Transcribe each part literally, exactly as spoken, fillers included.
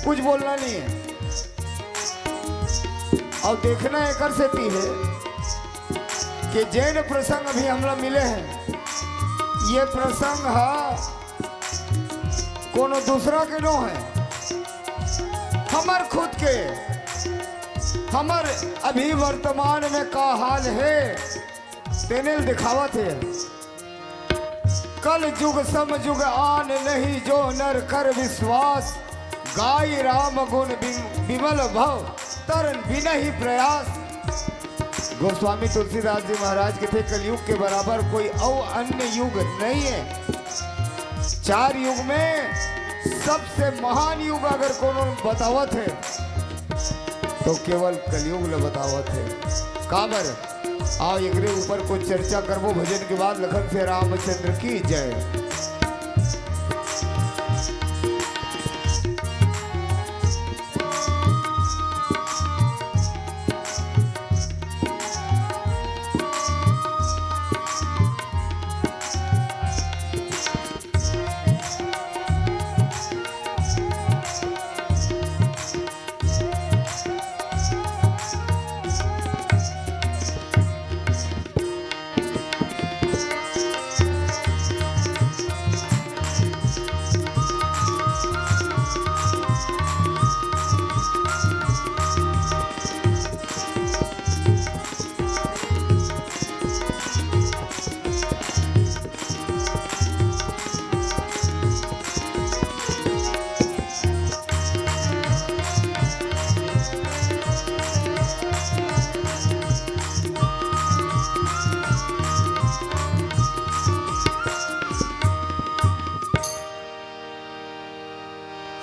कुछ बोलना नहीं है। अउ देखना एकर सेती है कि जेन प्रसंग अभी हमला मिले हैं, ये प्रसंग हा कोनो दूसरा के नो है, हमर खुद के, हमर अभी वर्तमान में का हाल है, तेने ल दिखावत हे। कल जुग सम जुग आन नहीं, जो नर कर विश्वास। गाई राम गुण बिम-, विमल भव, तरन बिनहि प्रयास। गोस्वामी तुलसीदास जी महाराज कथे, कलयुग के बराबर कोई अउ अन्य युग नहीं है। चार युग में सबसे महान युग अगर कोनो बतावत है, तो केवल कलयुग ल बतावत हे। काबर? आओ, एकरे ऊपर कुछ चर्चा करबो भजन के बाद। लखन से रामचंद्र की जय।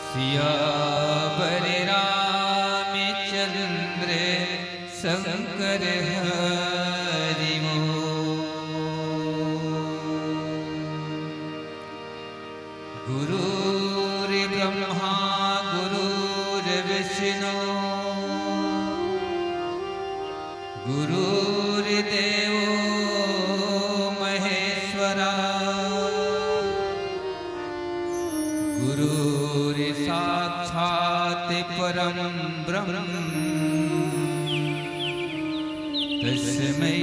सियावर रामचंद्र शंकर हरि बोल। गुरुर्ब्रह्मा गुरुर्विष्णु गुरुर्देवो महेश्वरा। गुरुर्साक्षात् परं ब्रह्म तस्मै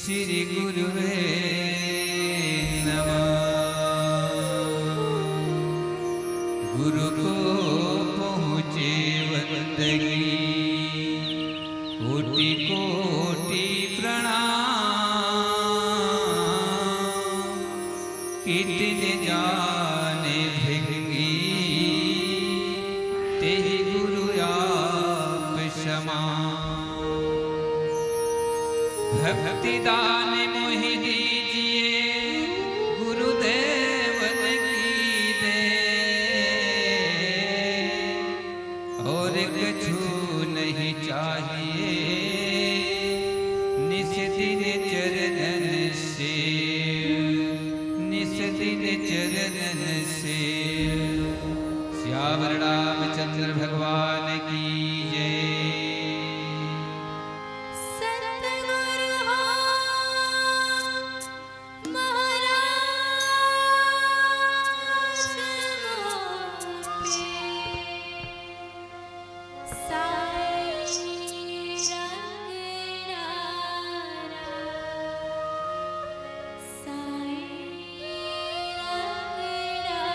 श्री गुरुवे नमः। गुरु को पहुँचे वंदगी, कोटि कोटि प्रणाम। कितने जाने भृंगी, तेहि गुरु आप समान। भक्ति दान मोहि दीजिए, गुरुदेवन की दे। और कछु नहीं चाहिए, निस दिन चरणन सेव, निस दिन चरणन सेव। सियावर रामचंद्र भगवान की जय। सतगुरु हो महाराज मोर पे साईं रंग डारा, साईं रंग डारा।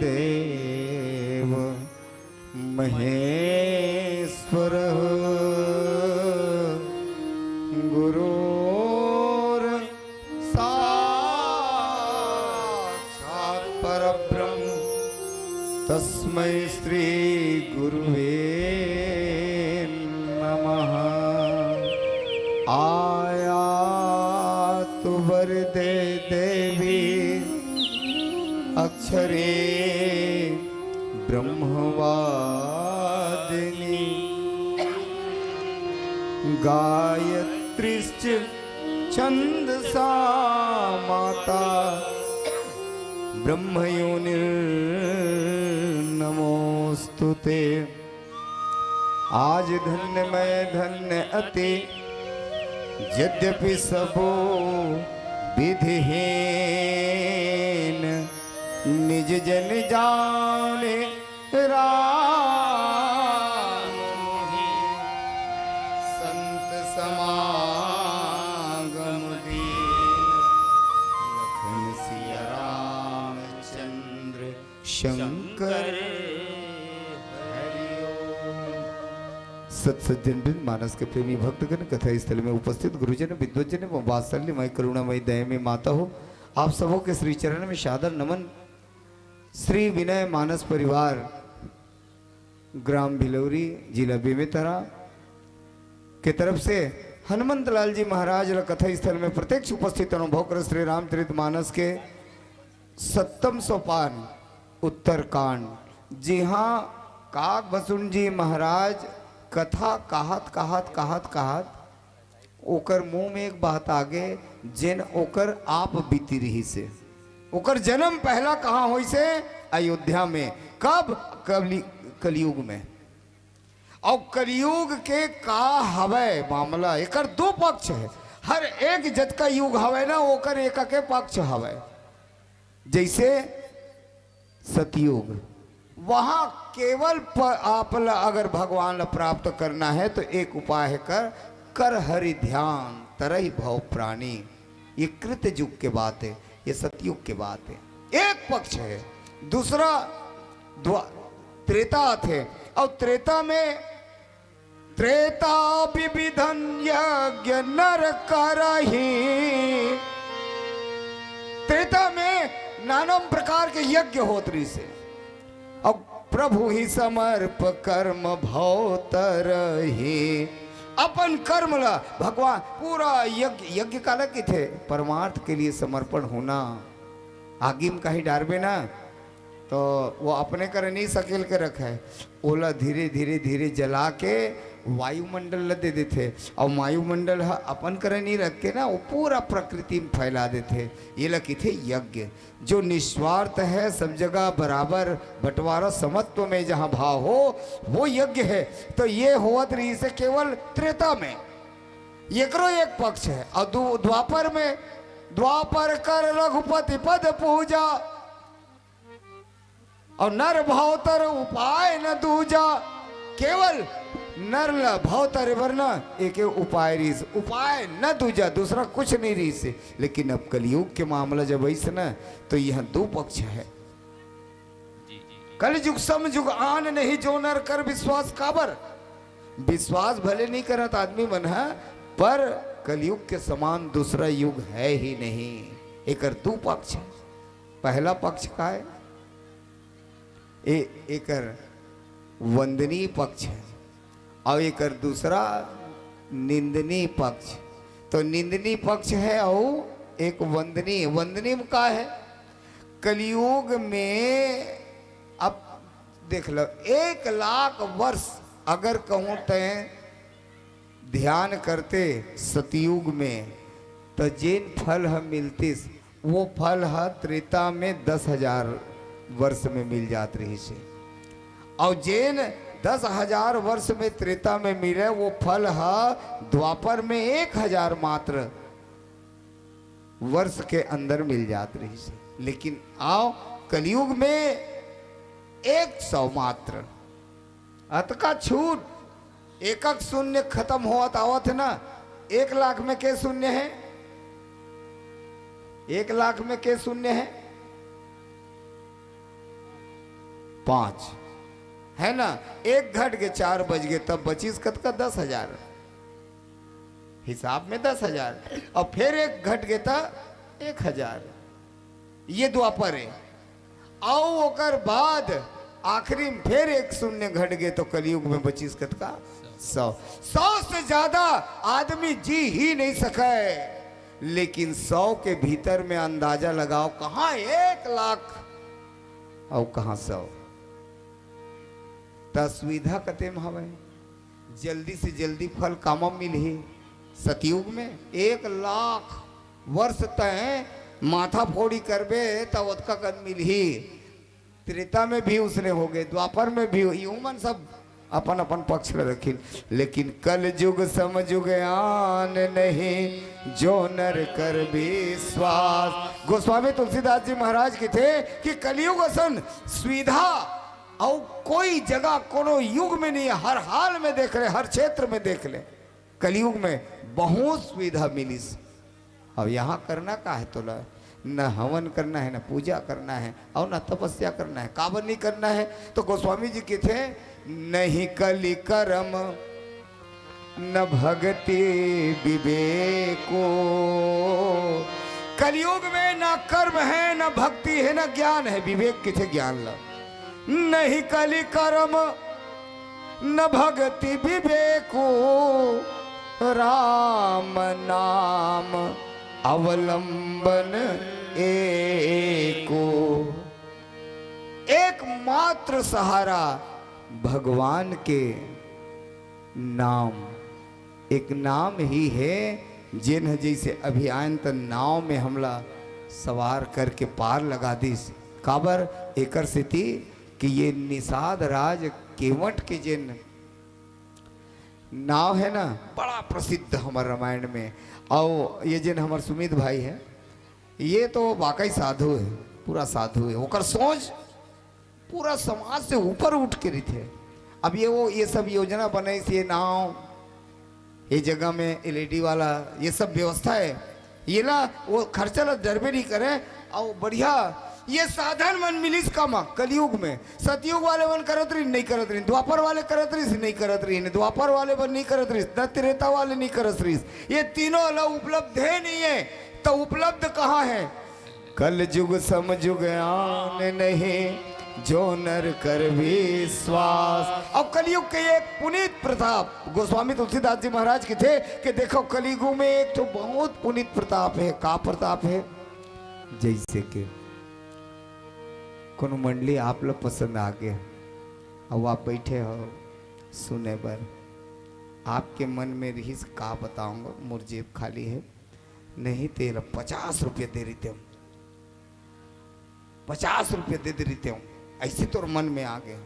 देव महेश्वरः। गुरोर् साक्षात् परब्रह्म तस्मै श्री गुरुवे नमः। आयातु वरदे देवी अक्षरे ब्रह्मवादिनी। गायत्रीश्च छन्दसा माता ब्रह्मयोनिर्नमोऽस्तु ते। आज धन्य मैं धन्य अति, यद्यपि सबो विधिहीन, निज जन जाने राम मोहि। संत समागम दीन, लखन सिया रामचंद्र शंकर। हरि ओम। सत सज्जन वृंद, मानस के प्रेमी भक्तगण, कथा स्थल में उपस्थित गुरुजन, विद्वजन एवं वात्सल्यमय करुणामय दयामय माता हो, आप सबों के श्री चरण में सादर नमन। श्री विनय मानस परिवार, ग्राम भिलौरी, जिला बेमेतरा के तरफ से हनुमंत लाल जी महाराज ल कथा स्थल में प्रत्यक्ष उपस्थित अनुभव कर श्री रामचरित मानस के सत्तम सोपान उत्तरकांड, जिहां काग बसुन जी महाराज कथा कहत, कहत, कहत, कहत ओकर मुंह में एक बात आगे, जेन ओकर आप बीती रहिसे। ओकर जन्म पहला कहां होइसे? अयोध्या में। कब? कलि-, कलयुग में। अउ कलयुग के का हवय मामला? एकर दो पक्ष हे। हर एक जतका युग हवय ना, ओकर एक के पक्ष हवय। जैसे सतयुग, वहां केवल प-, आप ला अगर भगवान ला प्राप्त करना है तो एक उपाय है कर, कर हरि ध्यान तरहि भव प्राणी। ये कृत युग के बात है, ये सतयुग के बात है। एक पक्ष है, दूसरा द्वा-, त्रेता थे, और त्रेता में त्रेता विविधन यज्ञ नर करही। त्रेता में नानम प्रकार के यज्ञ होत रहिसे। अब प्रभु ही समर्प कर्म भव तरही। अपन कर्म ला भगवान पूरा यज्ञ, यज्ञ काला किथे? परमार्थ के लिए समर्पण होना। आगी में कहीं डारबे ना, तो वो अपने करे नहीं सकेल के रखे, ओला धीरे, धीरे, धीरे जला के वायुमंडल ल दे देथे, और वायुमंडल ह अपन करे नहीं रख के ना, वो पूरा प्रकृति में फैला देथे। ये ल किथे यज्ञ, जो निस्वार्थ है, सब जगह बराबर बंटवारा, समत्व में जहाँ भाव हो, वो यज्ञ है। तो ये होवत रहिसे केवल त्रेता में, एकरो एक पक्ष है। और दु-, द्वापर में, द्वापर कर रघुपति पद पूजा, और नर भवतर उपाय न दूजा। केवल नर ल भवतरे बर न एके उपाय रहिस, उपाय न दूजा, दूसरा कुछ नहीं रहिस। लेकिन अब कलयुग के मामला जब अइस न, तो यह दो पक्ष है। कल युग सम युग आन नहीं, जो नर कर विश्वास काबर। विश्वास भले नहीं करत आदमी मन ह, पर कलयुग के समान दूसरा युग है ही नहीं। एकर दू पक्ष है। पहला पक्ष का है? ए, एकर वंदनीय पक्ष है, और एकर दूसरा निंदनीय पक्ष। तो निंदनीय पक्ष है और एक वंदनीय। वंदनीय में का है? कलयुग में अब देख लो, एक लाख वर्ष अगर कहूँ तय ध्यान करते सतयुग में, त जेन फल ह मिलतिस, वो फल ह त्रेता में दस हजार वर्ष में मिल जात रहिस हे। और जेन दस हजार वर्ष में त्रेता में मिले, वो फल ह द्वापर में एक हजार मात्र वर्ष के अंदर मिल जात रहिस हे। लेकिन आओ, कलयुग में एक सौ मात्र। अतका छूट, एकक शून्य खत्म होवत आवत हे ना। एक लाख में के शून्य है? एक लाख में के शून्य है? पांच, है ना? एक घट के चार बच गए, तब बचिस कतका? दस हजार। हिसाब में दस हजार। और फिर एक घट गए, तब एक हजार। ये द्वापर है। अउ ओकर बाद आखिरी में फिर एक शून्य घट गए, तो कलयुग में बचिस कतका? सौ। सौ से ज्यादा आदमी जी ही नहीं सके, लेकिन सौ के भीतर में अंदाजा लगाओ, कहाँ एक लाख और कहाँ सौ। त सुविधा कते में हवय, जल्दी से जल्दी फल कामा मिलही। सतयुग में एक लाख वर्ष तय माथा फोड़ी करबे, त ओतका कन मिलही। त्रेता में भी उसने हो गए, द्वापर में भी, यूं मन सब अपन अपन पक्ष ल रखिन। लेकिन कल जुग समजुग आन नहीं, जो नर कर विश्वास। गोस्वामी तुलसीदास जी महाराज कथे कि कलयुग असन सुविधा अउ कोई जगह, कोनो युग में नहीं है। हर हाल में देख ले, हर क्षेत्र में देख ले, कलयुग में बहुत सुविधा मिलिस। अब यहाँ करना का है तोला? न हवन करना है, न पूजा करना है, और न तपस्या करना है। काबर नहीं करना है? तो गोस्वामी जी कथे, नहीं कलि करम न भक्ति विवेको। कलयुग में ना कर्म है, ना भक्ति है, ना ज्ञान है। विवेक कथे ज्ञान ला। नहीं कलि करम न भक्ति विवेको, राम नाम अवलंबन एको। एकमात्र सहारा भगवान के नाम। एक नाम ही है, जेन ह जैसे अभी आयन त नाव में हमला सवार करके पार लगा दिस। काबर? एकर सेती कि ये निषाद राज केवट के जेन नाव है ना, बड़ा प्रसिद्ध हमर रामायण में। अउ ये जेन हमर सुमित भाई है, ये तो वाकई साधु है, पूरा साधु है। ओकर सोच पूरा समाज से ऊपर उठ के रहिथे। अब ये वो, ये सब योजना बनइस, ये नाव, ये जगह में एलईडी वाला, ये सब व्यवस्था है, ये ला वो खर्चा ला डरबे नहीं करे। अउ बढ़िया ये साधन मन मिलिस कामा कलयुग में। सतयुग वाले मन करत रहिन, नहीं करत रहिन। द्वापर वाले करत रहिस, नहीं करत रहिन। द्वापर वाले मन नहीं करत रहिस, न त्रेता वाले नहीं करत रहिस। ये तीनों ला उपलब्ध है नहीं है, तो उपलब्ध कहाँ है? कल जुग समजुग आन नहीं, जो नर कर विश्वास। और कलयुग के एक पुनीत प्रताप, गोस्वामी तुलसीदास जी महाराज कथे कि देखो, कलयुग में एक तो बहुत पुनीत प्रताप है। का प्रताप है? जैसे कि कोनो मंडली आप लोग पसंद आ गया, अब आप बैठे हो सुने बर, आपके मन में रहिस, का बताऊंगा, मोर जेब खाली है, नहीं तेला पचास रुपये दे रहितेंव, पचास रुपये दे दे रहितेंव, ऐसे तोर मन में आ गया,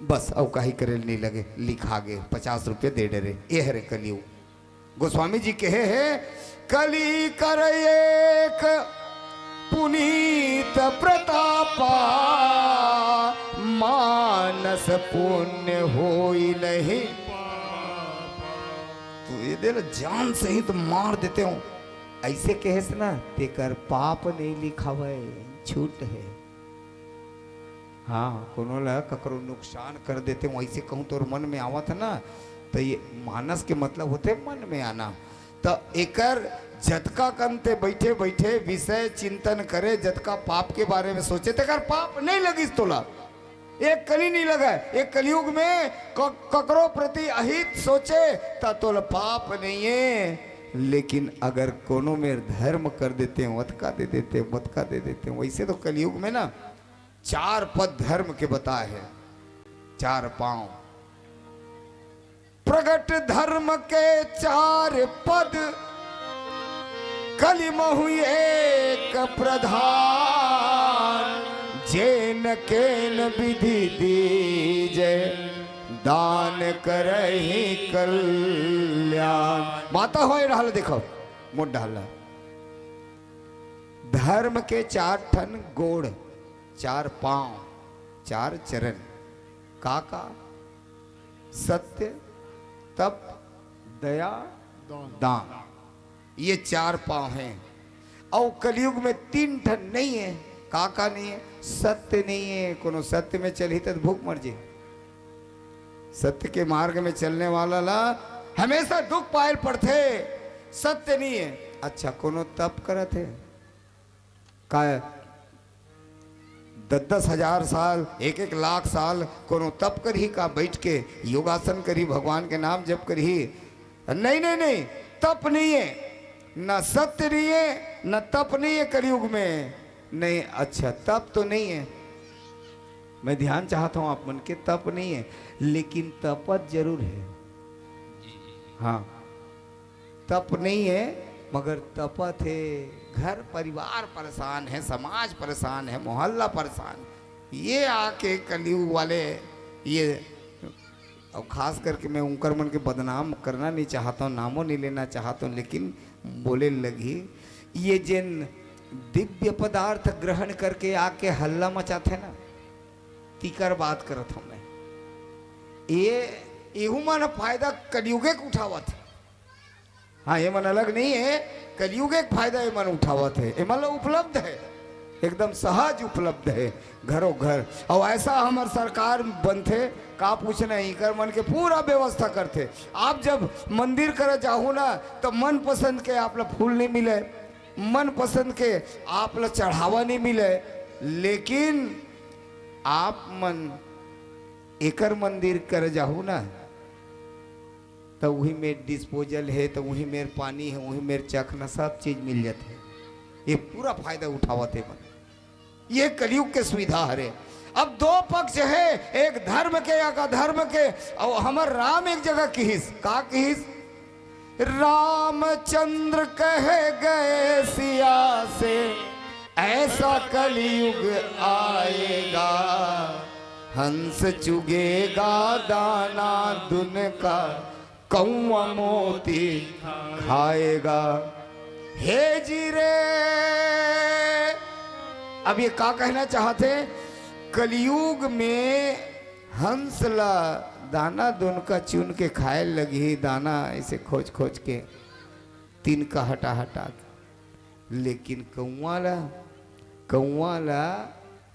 बस अउ काही करे नहीं लगे, लिखा गए, पचास रुपये दे डरे। ये हरे कलयुग। गोस्वामी जी कहे हैं, कली कर एक पुनीत प्रतापा, मानस पुण्य होई नहीं। तो ये दे ला, जान सहित मार देते हो, ऐसे कहेस ना, तेकर पाप नहीं लिखावे, छूट है। हाँ, कोनो ला ककरो नुकसान कर देते हो, ऐसे कहूँ तोर मन में आवत है ना, तो ये मानस के मतलब होते मन में आना। तो एकर जतका कन ते बैठे बैठे विषय चिंतन करे, जतका पाप के बारे में सोचे, तेकर पाप नहीं लगिस तोला। एक कली नहीं लगा। एक कलयुग में क-, ककरो प्रति अहित सोचे, त तोला पाप नहीं है। लेकिन अगर कोनो मेर धर्म कर देते हो, वतका दे देते हो, वतका दे देते हो, वैसे तो कलयुग में ना चार पद धर्म के बताए हैं, चार पांव। प्रगट धर्म के चार पद, कलि महु एक प्रधान। जेन केन विधि दीजे, दान करहि कल्याण। माता होय रहल, देखो, मोट डाल। धर्म के चार ठन गोड़, चार पांव, चार चरण। का का? सत्य, तप, दया, दान। दान। ये चार पांव हैं। और कलयुग में तीन ठन नहीं है, का का नहीं है? सत्य नहीं है। कोनो सत्य में चलही त भूख मर जे। सत्य के मार्ग में चलने वाला ला हमेशा दुख पायल पड़थे। सत्य नहीं है। अच्छा, कोनो तप करत है का? दस दस हजार साल, एक एक लाख साल कोनो तप करही का? बैठ के योगासन करही, भगवान के नाम जप करही? नहीं, नहीं, नहीं, तप नहीं है, ना सत्य नहीं है, ना तप नहीं है कलयुग में। नहीं, अच्छा, तप तो नहीं है। मैं ध्यान चाहता हूं आप मन के, तप नहीं है, लेकिन तपत जरूर है। हाँ, तप नहीं है, मगर तपत है। घर परिवार परेशान है, समाज परेशान है, मोहल्ला परेशान। ये आके कलयुग वाले, ये, और खास करके मैं उनकर मन के बदनाम करना नहीं चाहता हूँ, नामों नहीं लेना चाहता हूँ, लेकिन बोले लगी, ये जिन दिव्य पदार्थ ग्रहण करके आके हल्ला मचाथे ना, तीकर बात करत हूँ मैं। ये, एहू मन फायदा कलयुगे के उठावत है। हाँ, ये मन अलग नहीं है, कलयुग एक फायदा ये मन उठावत है, ये मन ला उपलब्ध है, एकदम सहज उपलब्ध है घरों घर। और ऐसा हमर सरकार बनथे, का पूछना है, इकर मन के पूरा व्यवस्था करथे। आप जब मंदिर कर जाहू ना, तो मन पसंद के आप ला फूल नहीं मिले, मन पसंद के आप ला चढ़ावा नहीं मिले, लेकिन आप मन एकर मंदिर कर जाहू ना, त उही मेर डिस्पोजल हे, त उही मेर पानी हे, उही मेर चखना, सब चीज मिल जाथे। ये पूरा फायदा उठावत हे मन। ये कलयुग के सुविधा हरे। अब दो पक्ष हे, एक धर्म के, एक अधर्म के। और हमर राम एक जगह किहिस, का किहिस? रामचंद्र कह गए सिया से, ऐसा कलयुग आएगा, हंस चुगेगा दाना दुन का, कौआ मोती खाएगा। हे जी रे, अब ये का कहना चाहथे? कलयुग में हंस ला दाना दुन का चुन के खाए लगही, दाना ऐसे खोज खोज के, तिनका हटा हटा के। लेकिन कौआ ला, कौआ ला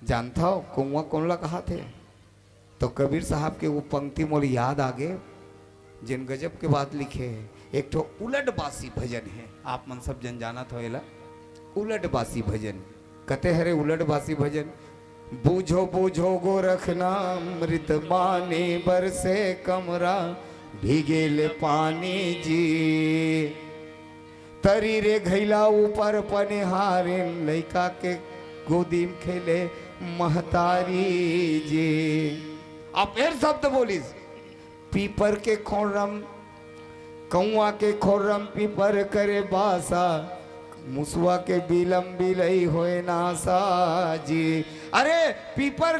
जानथव, कौआ कोन ला कहाथे? तो कबीर साहब के वो पंक्ति मोर याद आगे, जिन गजब के बात लिखे हे। एक ठो उलट बासी भजन हे, आप मन सब जन जानत हो एला, उलट बासी भजन। कते हरे उलट बासी भजन? बूझो बूझो गोरख नाम अमृत बानी, बरसे कमरा भीगेल पानी जी। तरी रे घैला ऊपर पनिहारिन, लइका के गोदी में खेले महतारी जी। अब फेर शब्द बोलिस, पीपर के खोरम, कौआ के खोरम पीपर करे बासा, मुसवा के बिलम बिलई होए नासा जी। अरे पीपर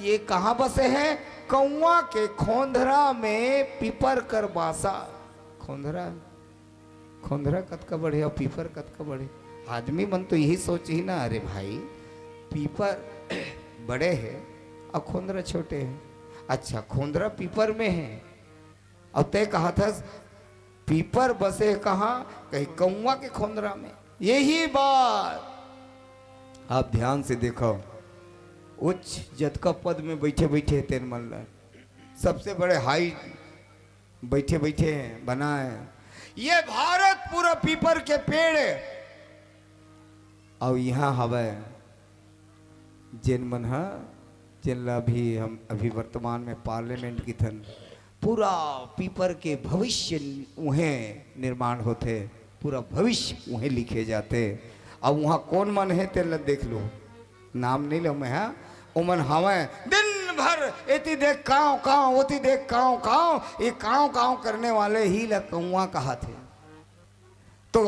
ये कहाँ बसे हे? कौआ के खोंधरा में पीपर कर बासा। खोंधरा, खोंधरा कतका बड़े और पीपर कतका बड़े। आदमी मन तो यही सोचही ना, अरे भाई, पीपर बड़े हे और खोंधरा छोटे हे। अच्छा, खोंधरा पीपर में हे और तय कहाथस पीपर बसे कहाँ? कहीं कौआ के खोंधरा में। यही बात आप ध्यान से देखो, उच्च जतका पद में बैठे बैठे तेन मन ला, सबसे बड़े हाई बैठे बैठे बनाए। ये भारत पूरा पीपर के पेड़ हे। और यहाँ हवय जेन मन ह, जेन ला अभी हम अभी वर्तमान में पार्लियामेंट किथन, पूरा पीपर के भविष्य उहें निर्माण होथे, पूरा भविष्य उहें लिखे जाथे। अब वहाँ कौन मन हे तेन ला देख लो, नाम नहीं लो मैं, हाँ? ओमन हवय दिन भर एती देख कांव कांव, ओती देख कांव कांव, ये कांव कांव करने वाले ही ला कौआ कहाथे। तो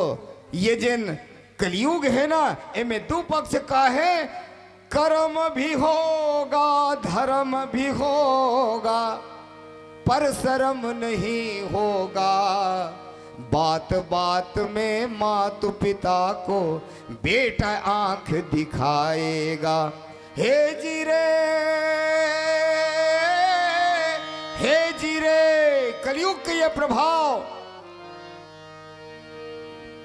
ये जेन कलयुग हे ना, एमे दू पक्ष का हे, कर्म भी होगा, धर्म भी होगा, पर शर्म नहीं होगा। बात बात में मातु पिता को बेटा आंख दिखाएगा। हे जी रे, हे जी रे, कलयुग के ये प्रभाव।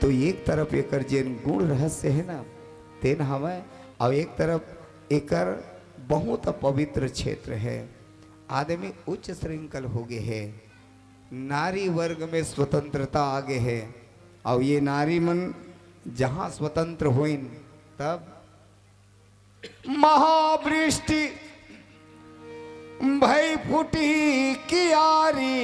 तो एक तरफ एकर जेन गुण रहस्य हे ना, तेन हवय, अउ एक तरफ एकर बहुत पवित्र क्षेत्र हे। आदमी उच्च श्रृंखल हो गे हे, नारी वर्ग में स्वतंत्रता आ गे हे। अउ ये नारी मन जहाँ स्वतंत्र होइन, तब महावृष्टि भई फूटी कियारी,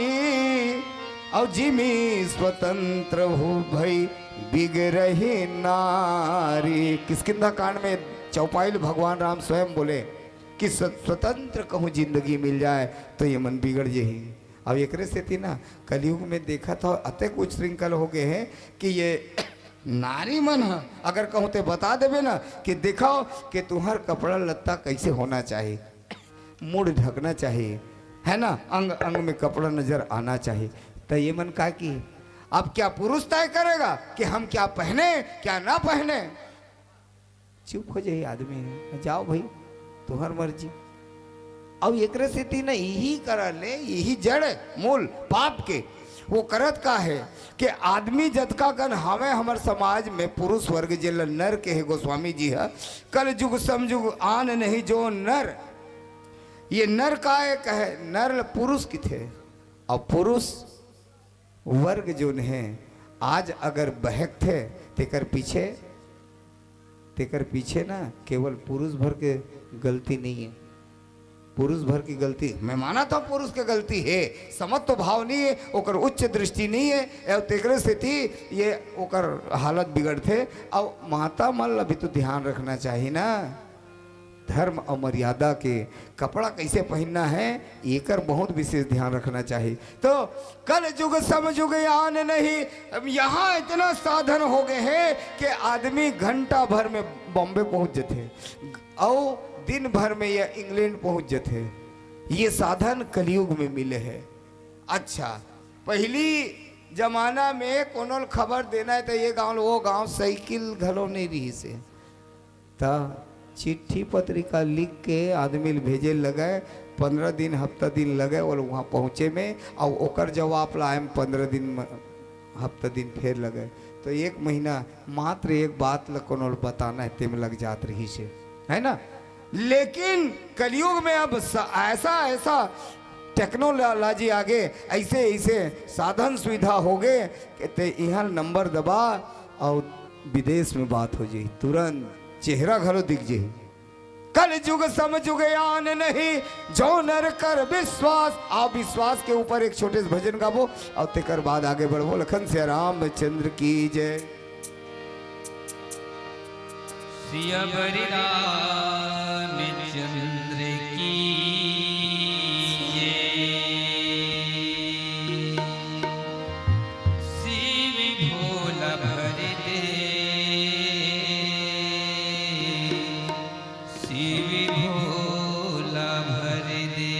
अउ जिमी स्वतंत्र हो भई बिगरही नारी। किष्किंधा कांड में चौपाई ल भगवान राम स्वयं बोले कि स्व-, स्वतंत्र कहूँ जिंदगी मिल जाए तो ये मन बिगड़ जही। अब एकरे सेती ना कलयुग में देखत हो अतेक उच्छृंखल हो गे हे कि ये नारी मन ह अगर कहूँ ते बता देबे ना कि दिखाओ कि तुहर कपड़ा लत्ता कैसे होना चाहिए, मुड़ ढकना चाहिए, है ना, अंग अंग में कपड़ा नजर आना चाहिए, तो ये मन का की? अब क्या पुरुष तय करेगा कि हम क्या पहने, क्या ना पहने? चुप हो जाई आदमी, जाओ भाई, तुम्हार मर्जी। अब एकरे सेती न यही करा ले, यही जड़ मूल पाप के। वो करत का है कि आदमी जतका कन हवे हमर समाज में पुरुष वर्ग, जेला नर कहे गोस्वामी जी ह, कल जुग समजुग आन नहीं जो नर। ये नर का एक है, नर ल पुरुष किथे, और पुरुष वर्ग जोन हे, आज अगर बहकथे, तेकर पीछे, तेकर पीछे ना केवल पुरुष भर के गलती नहीं है। पुरुष भर की गलती, मैं मानत हूँ पुरुष के गलती हे, समत्व भाव नहीं है, ओकर उच्च दृष्टि नहीं है, अउ तेकरे सेती ये ओकर हालत बिगड़थे। अउ माता मन ला भी तो ध्यान रखना चाहिए ना। धर्म अउ मर्यादा के कपड़ा कैसे पहनना है, एकर बहुत विशेष ध्यान रखना चाहिए। तो कल जुग सम जुग आन नहीं, अब यहाँ इतना साधन हो गए हैं कि आदमी घंटा भर में बॉम्बे पहुँच जथे, अउ दिन भर में ये इंग्लैंड पहुँच जथे। ये साधन कलयुग में मिले हैं। अच्छा, पहली जमाना में कोनो ल खबर देना है तो ये गांव ले वो गांव साइकिल घलो नहीं रही से। त चिट्ठी पत्रिका लिख के आदमी ल भेजे लगय, पंद्रह दिन, हफ्ता दिन लगय, वो वहाँ पहुँचे में, अउ ओकर जवाब ला आए में पंद्रह दिन म-, हफ्ता दिन फेर लगय। तो एक महीना मात्र एक बात ल कोनो ल बताना है, तेम लग जात रही से, है ना? लेकिन कलयुग में अब स-, ऐसा, ऐसा टेक्नोलॉजी आगे, ऐसे, ऐसे साधन सुविधा हो गए कि ते यहाँ नंबर दबा और विदेश में बात हो जाई, तुरंत चेहरा घलो दिख जाई। कल जुग सम जुग आन नहीं, जो नर कर विश्वास। आप विश्वास के ऊपर एक छोटे से भजन गाबो और तेकर बाद आगे बढ़बो। लखन सिया रामचंद्र की जय। सिया बलि रामचंद्र की जय। शिव भोला भर दे, शिव भोला भर दे।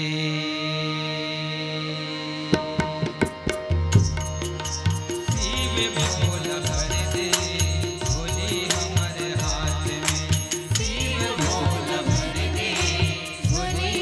शिव भोला भर दे, झोली हमर हाथ में। शिव भोला भर दे, झोली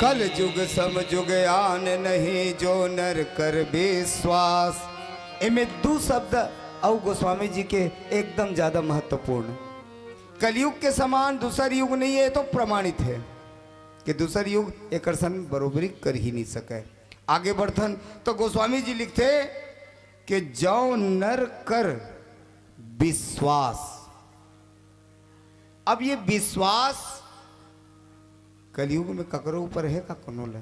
कल जुग सम जुग आन नहीं, जो नर कर विश्वास। एमे दू शब्द अउ गोस्वामी जी के एकदम ज्यादा महत्वपूर्ण। कलयुग के समान दूसर युग नहीं है, तो प्रमाणित है कि दूसर युग एकर सन बरोबरी कर ही नहीं सके। आगे बढ़थन तो गोस्वामी जी लिखथे कि जौ नर कर विश्वास। अब ये विश्वास कलयुग में ककरो ऊपर है का? कोनो ला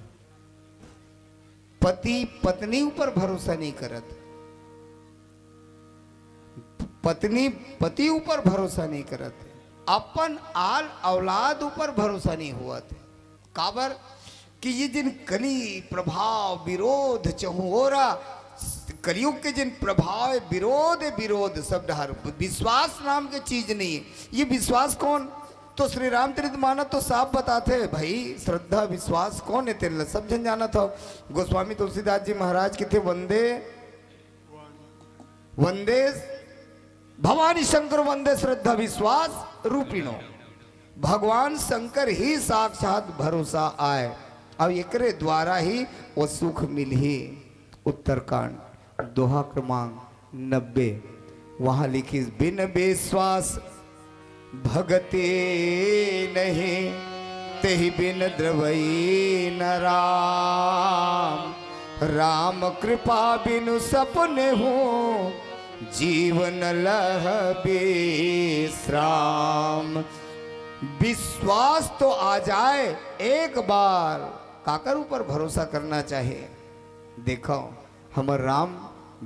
पति पत्नी ऊपर भरोसा नहीं करत, पत्नी पति ऊपर भरोसा नहीं करत, अपन आल औलाद ऊपर भरोसा नहीं होवत। काबर कि ये जिन कली प्रभाव विरोध चहुओरा, कलयुग के जिन प्रभाव है, विरोध है, विरोध सब डहर, विश्वास नाम के चीज नहीं है। ये विश्वास कौन? तो श्री रामचरित मानस तो साफ बताथे भाई, श्रद्धा विश्वास कौन है, तेन ला सब झन जानत हो। गोस्वामी तुलसीदास जी महाराज कथे, वंदे वंदे भवानी शंकर वंदे श्रद्धा विश्वास रूपिणो। भगवान शंकर ही साक्षात भरोसा आय, अउ एकरे द्वारा ही वो सुख मिलही। उत्तरकांड, दोहा क्रमांक नब्बे, वहां लिखिस, बिन विश्वास भगति नहीं, तेहि बिन द्रवई न राम। राम कृपा बिनु सपने हूँ, जीवन लह विश्राम। विश्वास तो आ जाए एक बार, काकर ऊपर भरोसा करना चाहिए? देखो, हमर राम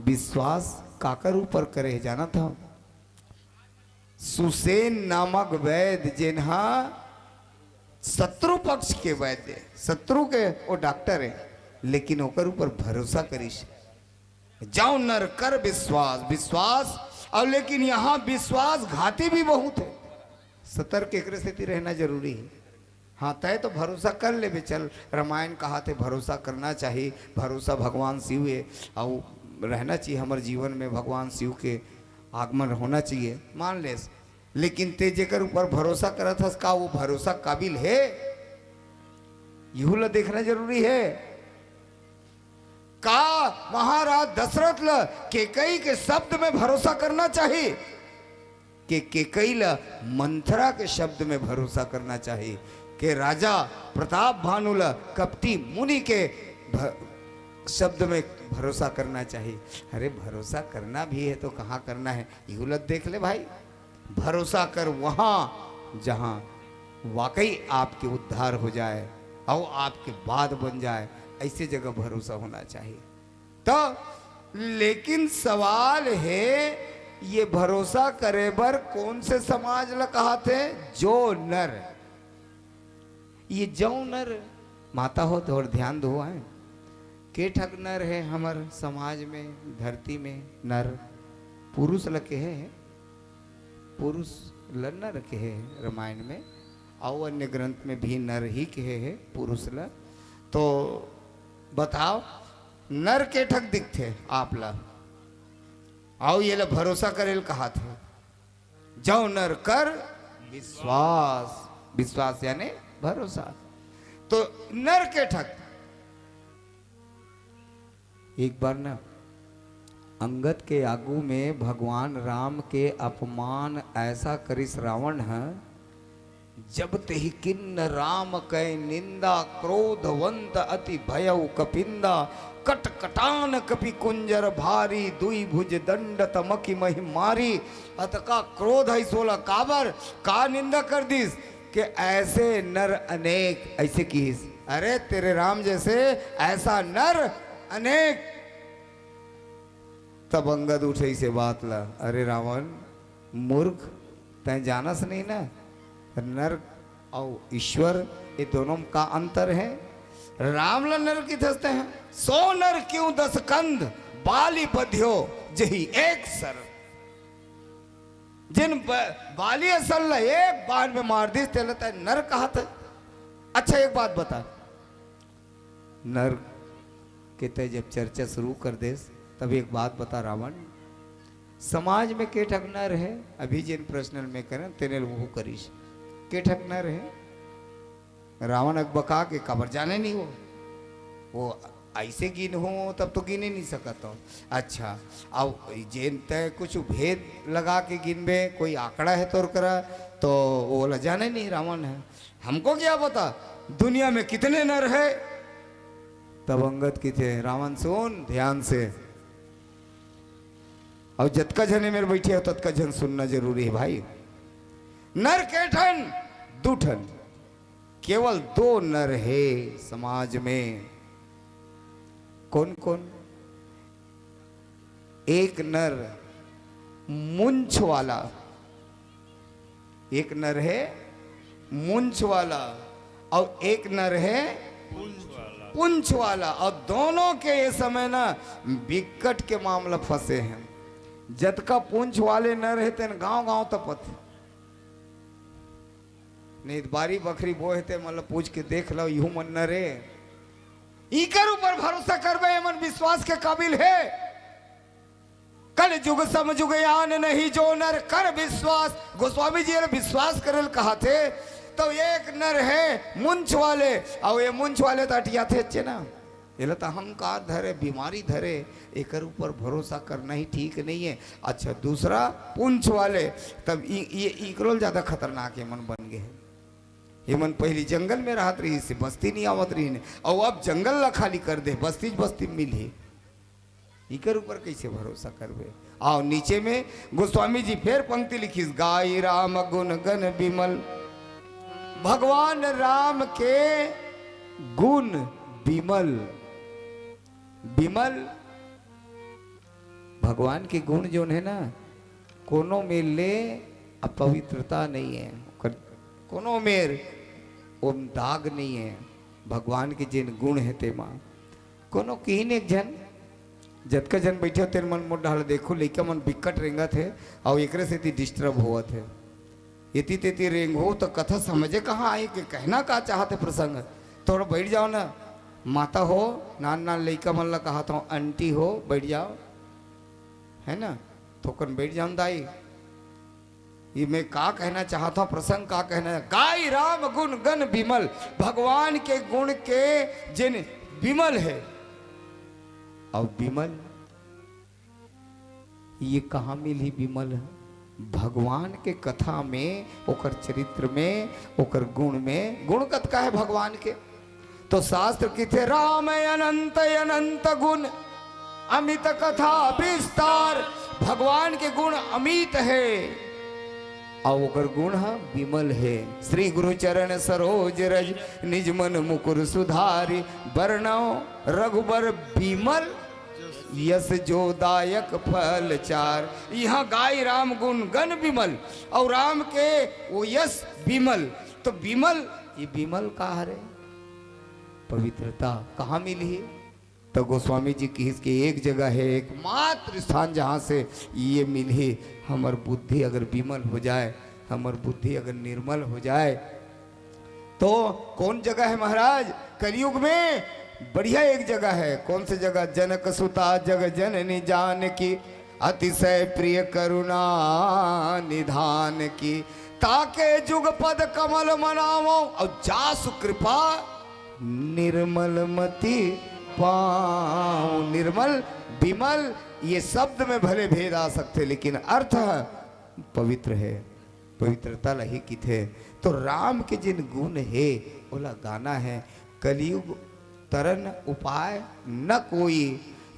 विश्वास काकर ऊपर करे हे, जानत हो? सुसेन नामक वैद्य, जेन हा शत्रु पक्ष के वैद्य, शत्रु के वो डॉक्टर है, लेकिन ओकर ऊपर भरोसा करिस। जौ नर कर विश्वास, विश्वास, और लेकिन यहाँ विश्वासघाती भी बहुत है। सतर्क एकरे सेती रहना जरूरी है। हाँ, तय तो भरोसा कर लेबे, चल, रामायण कहाथे भरोसा करना चाहिए, भरोसा भगवान शिव है, और रहना चाहिए हमर जीवन में, भगवान शिव के आगमन होना चाहिए, मान लेस। लेकिन ते जेकर ऊपर भरोसा करत हस, का वो भरोसा काबिल है? यहू ला देखना जरूरी है। का महाराज दशरथ ला केकई के शब्द में भरोसा करना चाहिए? के केकई ला मंथरा के शब्द में भरोसा करना चाहिए? के राजा प्रताप भानु ला कपटी मुनि के भ-, शब्द में भरोसा करना चाहिए? अरे, भरोसा करना भी है तो कहाँ करना है, यहू ला देख ले भाई। भरोसा कर वहां जहां वाकई आपके उद्धार हो जाए और आपके बाद बन जाए, ऐसे जगह भरोसा होना चाहिए। तो लेकिन सवाल है, ये भरोसा करे बर कौन से समाज ला कहाथे? जो नर, ये जौ नर, माता हो, थोड़ ध्यान दो, आए। के ठक नर है हमर समाज में, धरती में नर? पुरुष ल कहे है, पुरुष ल नर कहे है रामायण में, और अन्य ग्रंथ में भी नर ही कहे है पुरुष ल। तो बताओ, नर के ठक दिखथे आप ला? आओ, ये ला भरोसा करे ल कहाथे। जौ नर कर विश्वास, विश्वास यानी भरोसा। तो नर के ठक, एक बार ना अंगद के आगू में भगवान राम के अपमान ऐसा करिस रावण ह, जब तेहि किन्न राम कै निंदा, क्रोधवंत अति भयउ कपिंदा। कट कटान कपि कुंजर भारी, दुई भुज दंड तमकि महि मारी। अतका क्रोध है सोला काबर, का निंदा कर दिस के ऐसे नर अनेक, ऐसे किहिस, अरे तेरे राम जैसे ऐसा नर अनेक। तब अंगद उठे इसे बात ला, अरे रावण मूर्ख, तैं जानस नहीं ना, नर अउ ईश्वर, ये दोनों में का अंतर है? राम ला नर किथस तैं? सो नर क्यों दस कंद, बालि बध्यो जहि एक सर। जिन ब-, बालि असन ला एक बाण में मार दिस, तेला तैं नर कहत है? अच्छा, एक बात बता, नर के तय जब चर्चा शुरू कर देस, तब एक बात बता रावण, समाज में के ठक नर है? अभी जिन प्रश्न में करें, तेने वो करिस, के ठक नर है? रावण अकबका के, काबर जाने नहीं वो, वो ऐसे गिन हो तब तो गिने नहीं सकत हो। अच्छा, अब जेन तय कुछ भेद लगा के गिनबे, कोई आंकड़ा है तोर करा, तो वो ला जाने नहीं रावण है। हमको क्या पता दुनिया में कितने नर है। तब अंगद किथे, रावण सुन ध्यान से, और जतका झने मेर बैठे हो ततका झन सुनना जरूरी है भाई। नर के ठन, दू ठन, केवल दो नर है समाज में। कौन कौन? एक नर मूंछ वाला, एक नर है मूंछ वाला और एक नर है पूंछ वाला। और दोनों के ये समय ना बिकट के मामला फंसे हैं। जतका पूंछ वाले नर है तेन गांव गांव तपत, नहीं तो बारी बखरी बोए ते, मतलब पूछ के देख लो, यू मन नर है। इकर ऊपर भरोसा करबे, ये मन विश्वास के काबिल है। कल जुग सम जुग आन नहीं जो नर कर विश्वास। गोस्वामी जी ये विश्वास करल कहा थे, तो एक नर है मूंछ वाले, और ये मूंछ वाले तो अटिया थे चे ना, ये ला तो अहंकार धरे, बीमारी धरे, एकर ऊपर भरोसा करना ही ठीक नहीं है। अच्छा, दूसरा पूंछ वाले, तब इ, ये इकरोल ज्यादा खतरनाक ये मन बन गए हैं। ये मन पहली जंगल में रहत रही से बस्ती नहीं आवत रही ने, और अब जंगल ला खाली कर दे, बस्ती बस्ती में मिलही। इकर ऊपर कैसे भरोसा करबे? आओ नीचे में गोस्वामी जी फिर पंक्ति लिखिस, गाई राम गुण गण विमल। भगवान राम के गुण विमल। विमल, भगवान के गुण जोन है ना, कोनो मेर ले अपवित्रता नहीं है, ओकर कोनो मेर ओम दाग नहीं है। भगवान के जेन गुण है तेमा कोनो किहिन एक झन, जतका झन बैठे हो तेन मन मोर डाल देखो, लइका मन बिकट रेंगत है और एकरे सेती डिस्टर्ब होवत है। एती तेती रेंगो तो कथा समझे कहाँ आई कि कहना का चाहते प्रसंग। थोड़ा बैठ जाओ ना, माता हो, नान नान लइका मन ला कहा था, आंटी हो, बैठ जाओ, है ना, थोकन बैठ जाओ दाई। ये मैं का कहना चाहता हूँ, प्रसंग का कहना है, गाय राम गुण गण विमल, भगवान के गुण के जिन विमल है। और विमल ये कहाँ मिलही विमल ह? भगवान के कथा में, ओकर चरित्र में, ओकर गुण में। गुण कतका है भगवान के? तो शास्त्र किथे, राम अनंत अनंत गुण, अमित कथा विस्तार। भगवान के गुण अमित है और ओकर गुण ह विमल है। श्री गुरु चरण सरोज रज, निज मन मुकुर सुधारी। बरनउँ रघुबर विमल, यस जो दायक फल चार। यहाँ गाय राम गुण गण विमल और राम के वो यस विमल। तो विमल, ये विमल का हरे? पवित्रता कहाँ मिलही? तो गोस्वामी जी किहिस कि एक जगह है, एकमात्र स्थान जहाँ से ये मिलही। हमर बुद्धि अगर विमल हो जाए, हमर बुद्धि अगर निर्मल हो जाए, तो कौन जगह है महाराज? कलयुग में बढ़िया एक जगह है। कौन सी जगह? जनक सुता जग जननी जानकी, अतिशय प्रिय करुणा निधान की। ताके जुग पद कमल मनावो और जासु कृपा निर्मल मति पावो। निर्मल, विमल, ये शब्द में भले भेद आ सकते, लेकिन अर्थ पवित्र है। पवित्रता ला ही किथे। तो राम के जिन गुण हे, ओला गाना है। कलयुग तरन उपाय न कोई,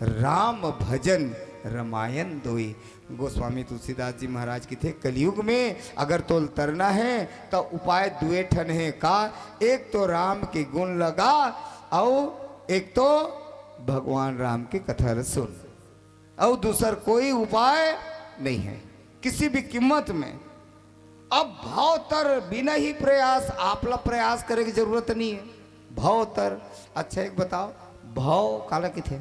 राम भजन रमायन दोई। गोस्वामी तुलसीदास जी महाराज किथे, कलयुग में अगर तोल तरना है, तो उपाय दुए ठन है। का? एक तो राम के गुण लगा, और एक तो भगवान राम के कथा ल सुन। अउ दूसर कोई उपाय नहीं है किसी भी कीमत में। अब भाव तर बिना ही प्रयास, आपला प्रयास करे के जरूरत नहीं है। भाव तर, अच्छा एक बताओ, भाव काला किथे?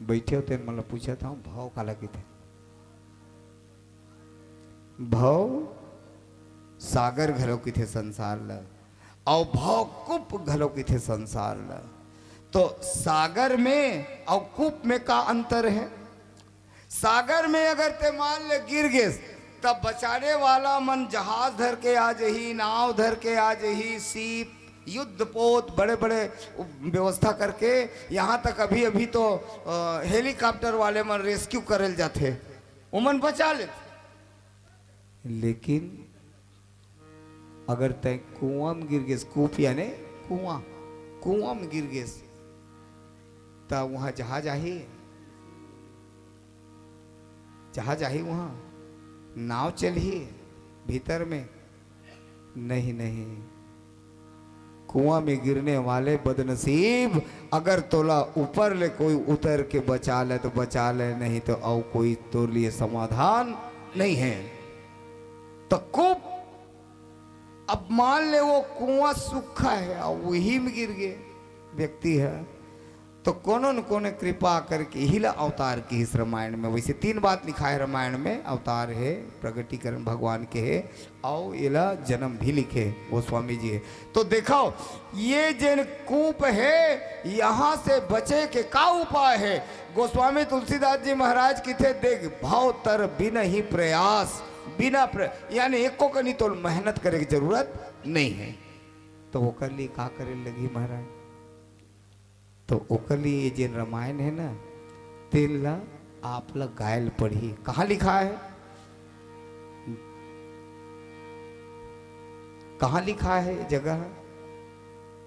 बैठे हो तेन मन ल पूछत हूँ, भाव काला किथे? भाव सागर घलो किथे संसार ल, अउ भाव कूप घलो किथे संसार ल। तो सागर में अउ कूप में का अंतर है? सागर में अगर ते मान ले गिर गेस, तब बचाने वाला मन जहाज धर के आ जही, नाव धर के आ जही, सीप, युद्ध पोत, बड़े बड़े व्यवस्था करके, यहाँ तक अभी अभी तो हेलीकॉप्टर वाले मन रेस्क्यू करल जाथे, ओमन बचा लेथे। लेकिन अगर तय कुआं में गिर गेस, कूप यानी कुआं, कुआं में गिर गेस, त वहां जहाज आही? जहाज आही वहां? नाव चलही भीतर में? नहीं, नहीं। कुआं में गिरने वाले बदनसीब, अगर तोला ऊपर ले कोई उतर के बचा ले तो बचा ले, नहीं तो अउ कोई तोर लिए समाधान नहीं है। तो कूप, अब मान ले वो कुआं सूखा है और वही में गिर गए व्यक्ति है, तो कोनो न कोनो कृपा करके इही ला अवतार किहिस रामायण में। वैसे तीन बात लिखा है रामायण में, अवतार है, प्रगटीकरण भगवान के है, अउ एला जन्म भी लिखे गोस्वामी जी है। तो देखो, ये जेन कूप है, यहाँ से बचे के का उपाय है? गोस्वामी तुलसीदास जी महाराज किथे, देख, भव तर बिन ही प्रयास, बिना प्र-, यानी एको कनी तो मेहनत करे की जरूरत नहीं है। तो ओकर लिए का करे लगी महाराज? तो ओकर लिए ये जेन रामायण है ना, तेन ला आप ला गायल पढ़ी। कहाँ लिखा है? कहाँ लिखा है जगह?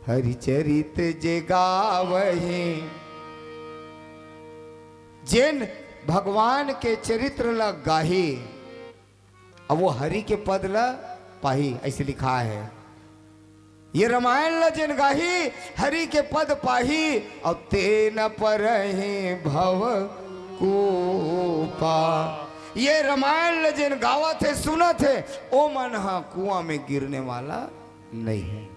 हरिचरित जे गावही, जेन भगवान के चरित्र ला गाही, अब वो हरि के पद ला पाही, ऐसे लिखा है। ये रामायण ला जेन गाही, हरि के पद पाही, और तेन परही भव कूपा। ये रामायण ला जेन गावत है, सुनत है, ओ मन हा कुआं में गिरने वाला नहीं है।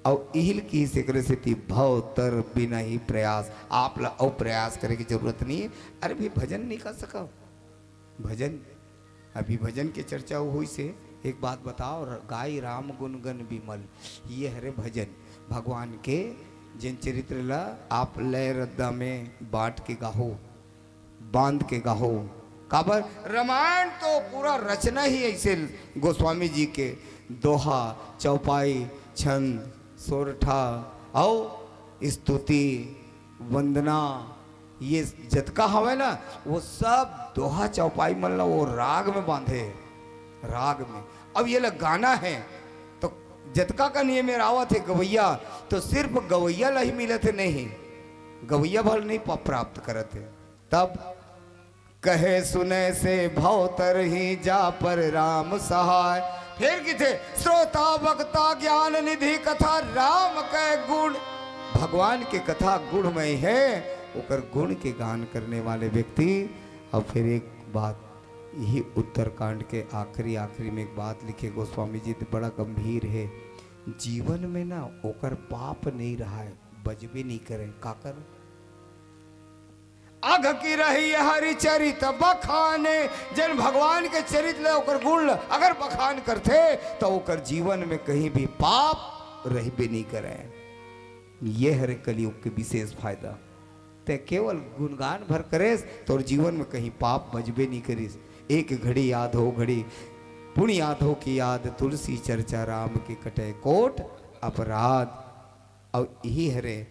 और इहिल की सेकरे सेती भव तर बिना ही प्रयास, आप ला अउ प्रयास करे की जरूरत नहीं है। अरे भी भजन नहीं कर सका, भजन, अभी भजन के चर्चा होइस हे। एक बात बताओ, गाई राम गुण गण विमल, ये हरे भजन भगवान के, जेन चरित्र ला आप लय रद्दा में बांट के गाहो, बांध के गाहो। काबर? रामायण तो पूरा रचना ही ऐसे गोस्वामी जी के दोहा, चौपाई, छंद, सोरठा, अउ स्तुति, वंदना, ये जतका हवय ना, वो सब दोहा चौपाई मन ला वो राग में बांधे हे, राग में। अब ये ला गाना है, तो जतका कन ये मेर आवत हे गवैया, तो सिर्फ गवैया ला ही मिलत हे, नहीं, गवैया भर नहीं प-, प्राप्त करत हे। तब कहे सुने से भव तरही जा पर राम सहाय। फिर किथे, श्रोता वक्ता ज्ञान निधि कथा राम के गुण। भगवान के कथा गुणमय है, ओकर गुण के गान करने वाले व्यक्ति। और फिर एक बात, यही उत्तरकांड के आखिरी, आखिरी में एक बात लिखे गोस्वामी जी, तो बड़ा गंभीर है। जीवन में ना ओकर पाप नहीं रहा है, बजबे नहीं करे, काकर? अघ की रही हरि चरित बखाने, जन भगवान के चरित ले, ओकर गुण ले अगर बखान करथे, तो ओकर जीवन में कहीं भी पाप रहबे नहीं करे। ये हरे कलयुग के विशेष फायदा। ते केवल गुणगान भर करेस, तोर जीवन में कहीं पाप बजबे नहीं करिस। एक घड़ी याद हो घड़ी, पुण्य याद हो की याद, तुलसी चर्चा राम के कटे कोट अपराध। अउ इही हरे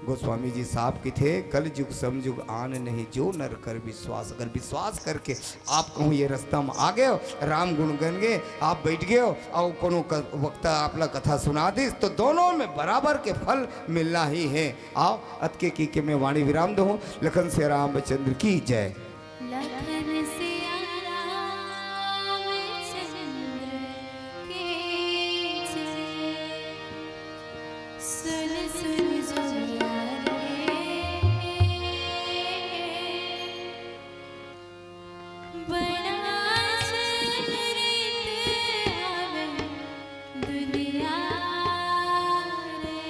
गोस्वामी जी साफ किथे, "कल जुग समजुग आन नहीं, जो नर कर विश्वास।" अगर विश्वास करके आप कहूँ ये रास्ता में आ गए हो, राम गुण गन गए, आप बैठ गए हो, और कोनो क-, वक्ता आपला कथा सुना दिस, तो दोनों में बराबर के फल मिलना ही है। आओ, अतके की के मैं वाणी विराम दहूँ। लखन से रामचंद्र की जय। लखन सिया रामचंद्र की जय। सुन सुन जोगिया रे, बड़ा चरित आवे दुनिया रे।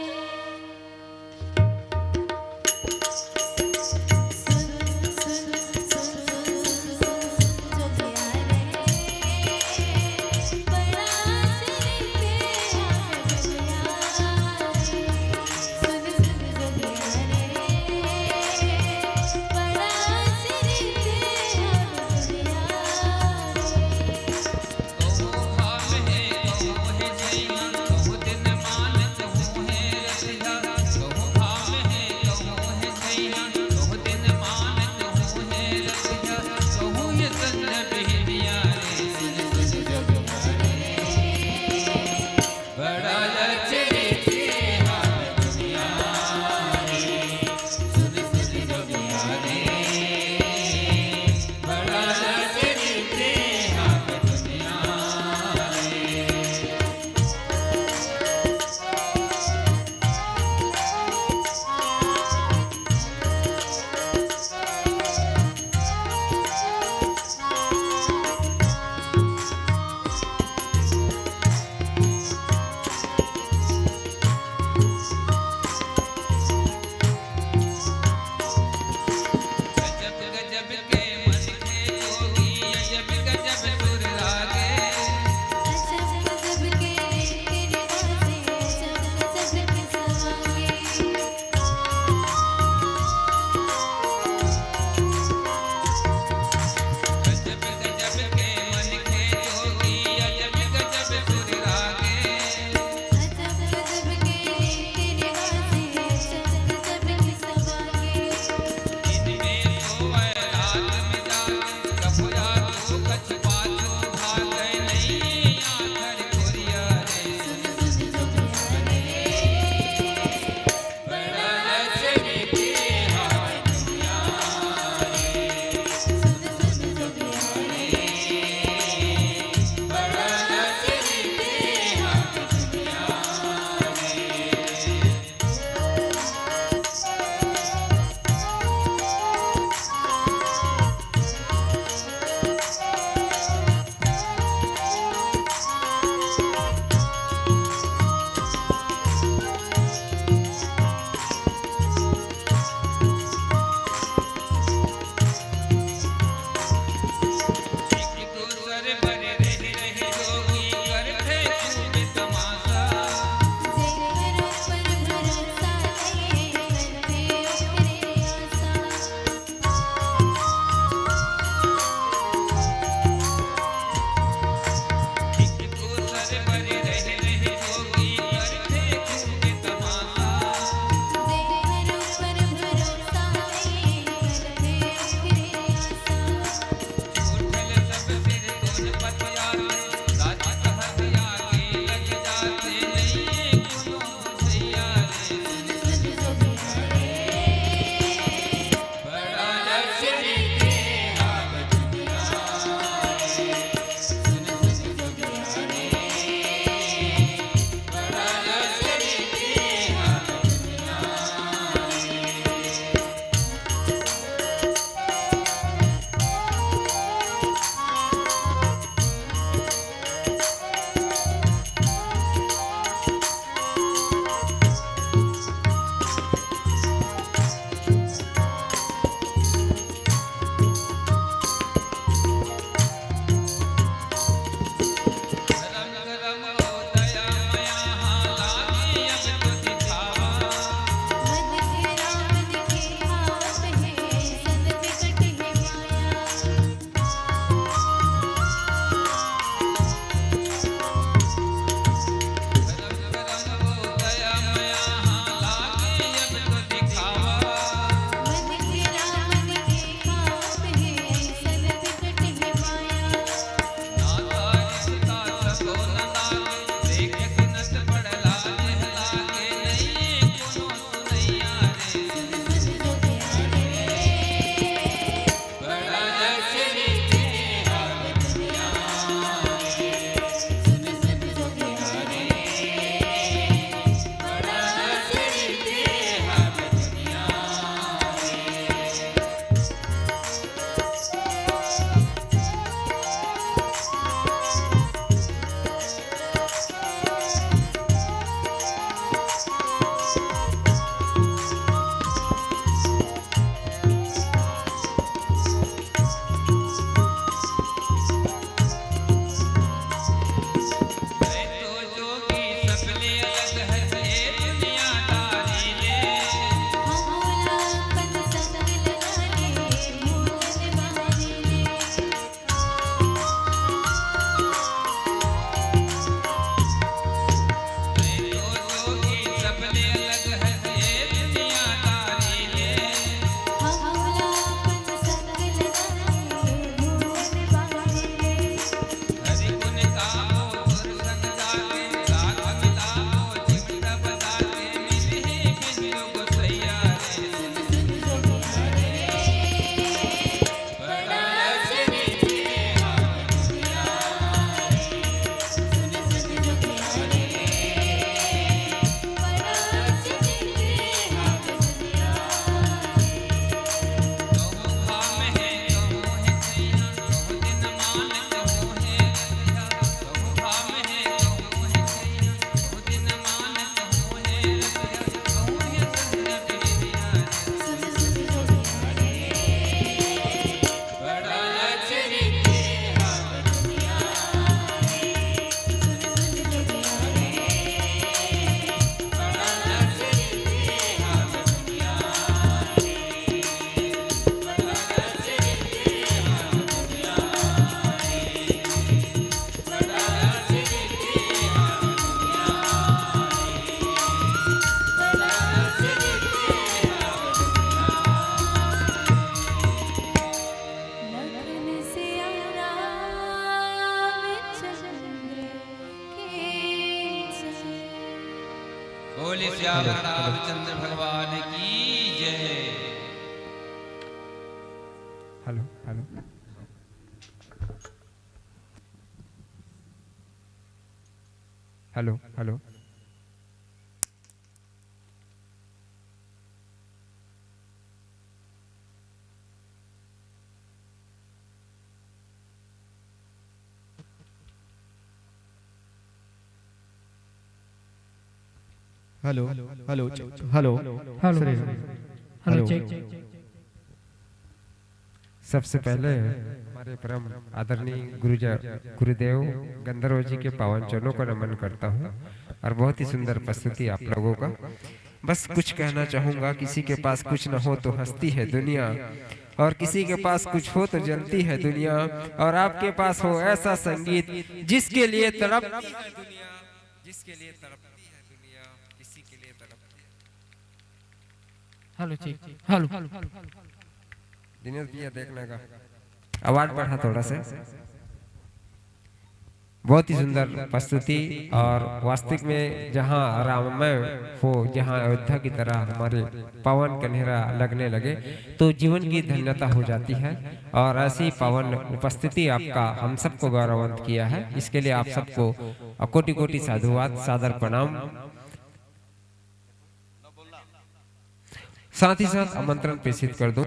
रामचंद्र भगवान की जय। Hello, hello. Hello, hello. Hello, hello, hello, hello. Sir, hello. Check. सबसे पहले हमारे परम आदरणीय गुरुजा-, गुरुदेव गंधर्व जी के पावन चरणों को नमन करता हूँ और बहुत ही सुंदर प्रस्तुति आप लोगों का। बस कुछ कहना चाहूँगा, किसी के पास कुछ न हो तो हंसती है दुनिया, और किसी के पास कुछ हो तो जलती है दुनिया, और आपके पास हो ऐसा संगीत जिसके लिए तड़पती है दुनिया, जिसके लिए तड़पती है दुनिया, किसी के लिए तड़पती है। Hello, cheque. हेलो। दिनेश भैया, देखने का आवाज बढ़ा थोड़ा सा। बहुत ही सुंदर प्रस्तुति। और वास्तविक में जहाँ राममय हो, जहाँ अयोध्या की तरह हमारे पावन कन्हेरा लगने लगे, तो जीवन की धन्यता हो जाती है। और ऐसी पावन उपस्थिति आपका हम सबको गौरवान्वित किया है, इसके लिए आप सबको कोटि कोटि साधुवाद, सादर प्रणाम। साथ ही साथ आमंत्रण प्रेषित कर दूं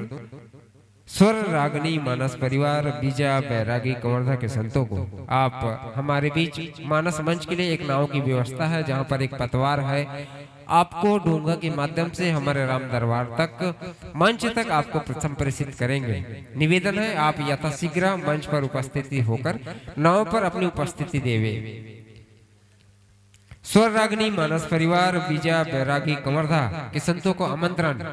स्वर रागनी मानस परिवार बीजा बैरागी कवर्धा के संतों को। आप हमारे बीच मानस मंच के लिए एक नाव की व्यवस्था है, जहां पर एक पतवार है, आपको डोंगा के माध्यम से हमारे राम दरबार तक, मंच तक आपको संप्रेषित करेंगे। निवेदन है, आप यथाशीघ्र मंच पर उपस्थिति होकर नाव पर अपनी उपस्थिति देवे। स्वर रागनी मानस परिवार बीजा बैरागी कवर्धा के संतों को आमंत्रण।